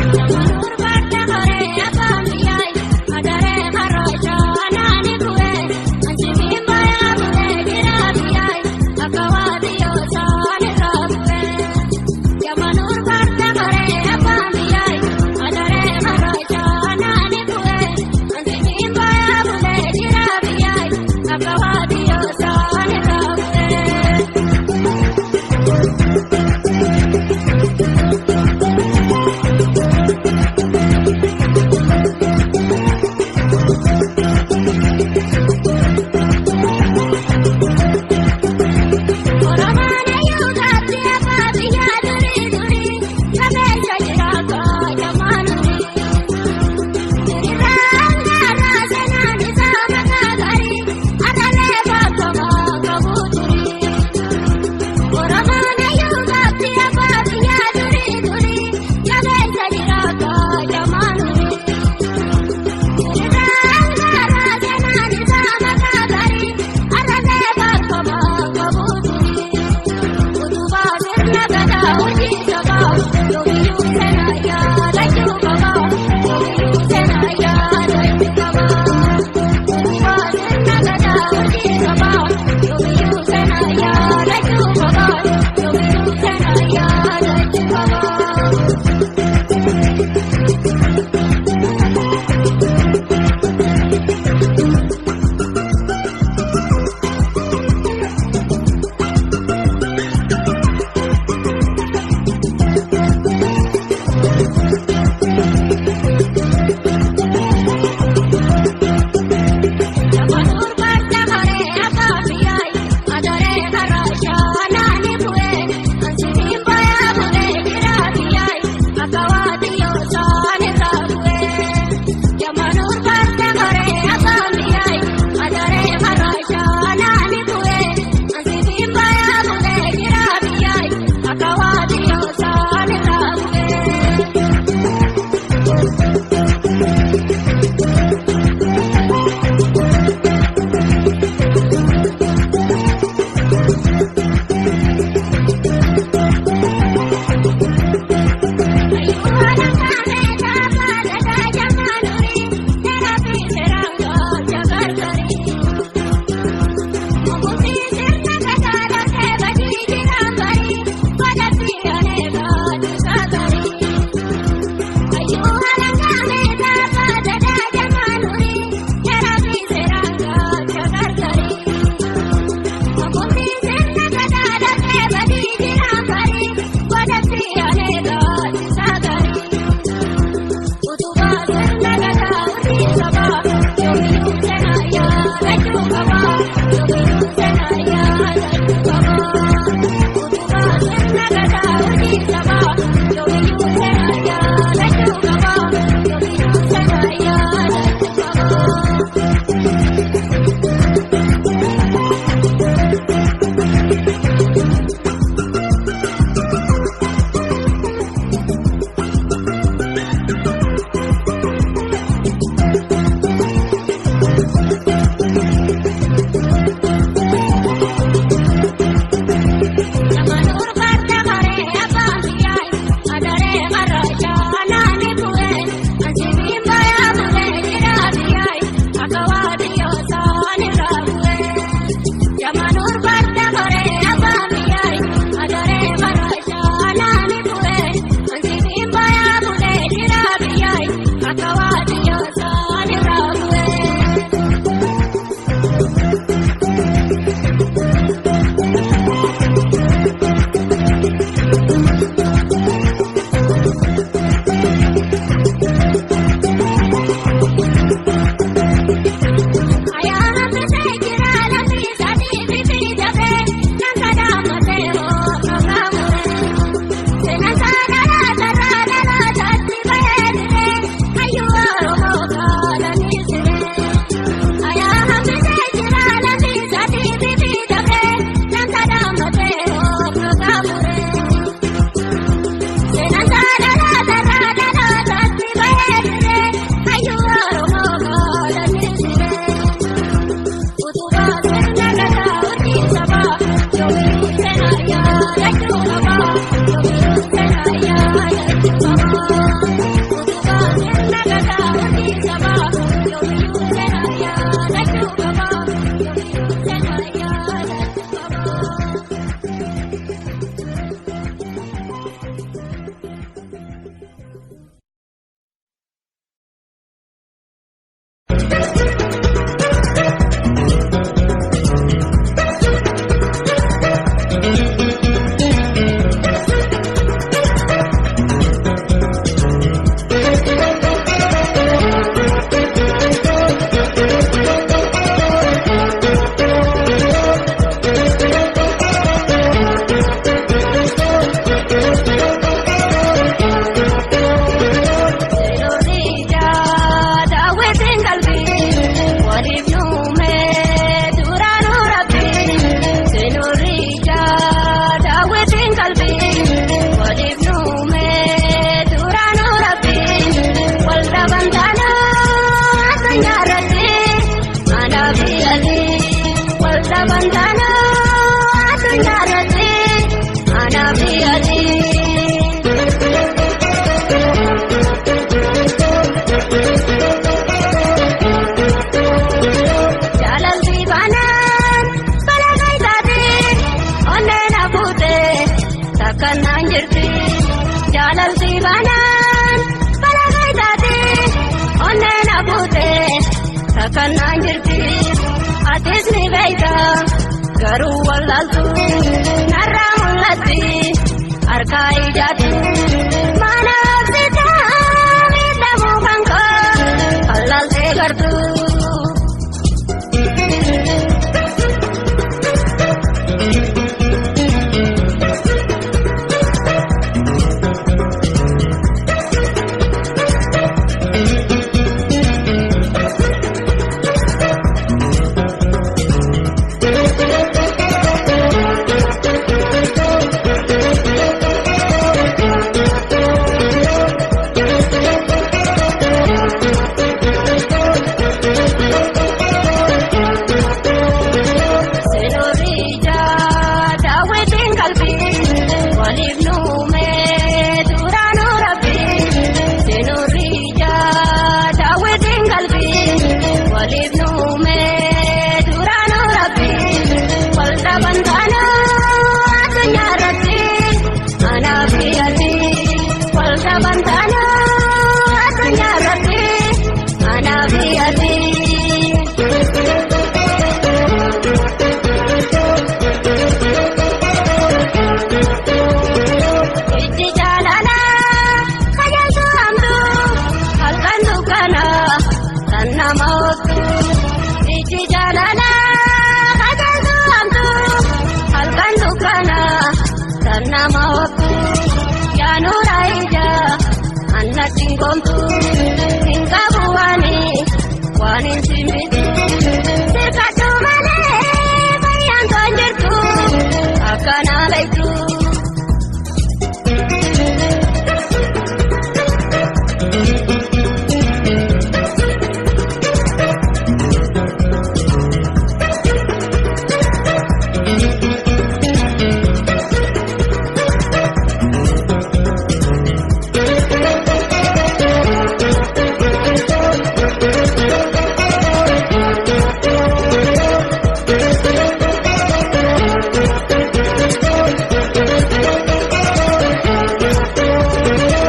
Nama barbaada. Jaalalli baanaan balaa taate onnee na fuute takkanaan jirti. Jaalalli baanaan balaa taate onnee na fuute takkanaan jirti. Atis ni beekta garuu wallaaltu narraa mul'atti harka ijaatu. Mana obsitaa miidhamuu kan koo wallaaltee gartuu. Senorita, daawwitiin qalbii waliif nuumee duraan rabbii. Senorita, daawwitiin qalbii waliif nuumee duraan rabbii. Wal dhaban taanaa addunyaa irratti anaa fi ati. Wal dhaban taanaa addunyaa irratti anaa fi ati. Ijji jaalalaa kajaltu hamtu halkan dukkanaa kan nama hootu. Ijji jaalalaa kajaltu hamtu halkan dukkanaa kan nama hootu. Yaanuura ija annatti hin goomtu hin qabu waani waan hin simbitu. Sirkadhu malee fayyaan kan jirtu akkana beektu.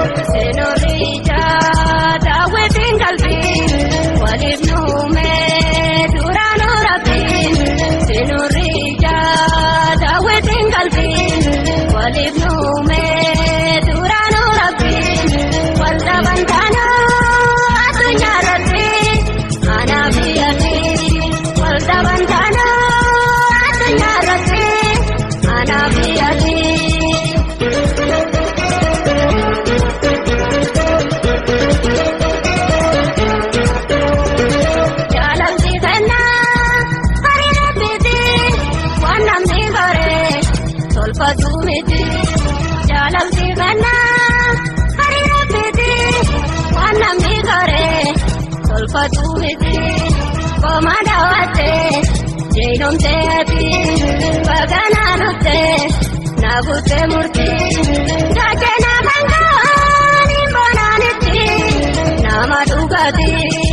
Senorita, daawwitiin qalbii waliif nuumee duraan rabbii. Senorita, daawwitiin qalbii waliif nuumee duraan rabbii. Wal dhaban taanaa addunyaa irratti anaa fi ati. Wal dhaban taanaa addunyaa irratti anaa fi ati. Jaalalli kennaa hariiroo miti waan namni bare tolfatu miti. Jaalalli kennaa hariiroo miti waan namni bare tolfatu miti. Koma daawwattee jeenomtee ati baganaa dhuftee na guuttee murtii. Gaachana kan ka'an hin bonaanitti nama dhugaatii.